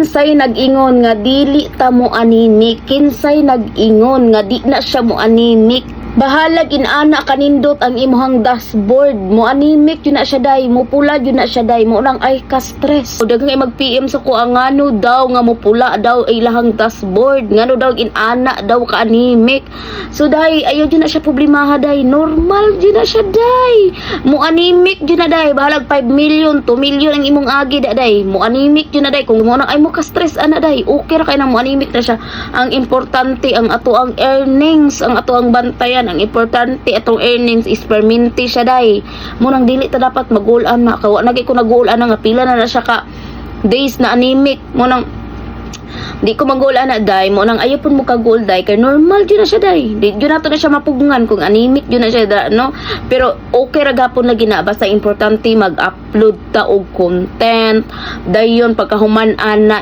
Kinsay nag-ingon nga dili ta mo anemic? Kinsay nag-ingon nga di na siya mo anemic? Bahalag inana kanindot ang imuhang dashboard, mo anemic jud na siya day, mo pula jud na siya day, mo nang ay ka stress. Daghang ay mag-PM sa ko ang ngano daw nga mo pula daw ay ilahang dashboard, ngano daw inana daw ka anemic. So day, ayaw jud na siya problemaha day, normal jud na siya day. Mo anemic jud na day, bahalag 5 million, 2 million ang imong agi da day. Mo anemic jud na day, kung mo nang ay mo ka stress ana day, okay ra kay nang mo anemic na siya. Ang importante ang ato ang earnings, ang ato ang bantayan, ang importante atong earnings is permanente siya day. Mo nang dili ta dapat magulan na kawa nagi ko nagulan na nga pila na na siya ka days na anemic. Mo nang di ko mag-goal ana day, mo nang ayaw pud mo ka goal day kay normal jud na siya day. Di jud nato na siya mapugngan kung anemic jud na siya da, no? Pero okay ra gapon lagi na, basta importante mag-upload ta og content dayon pagkahuman ana.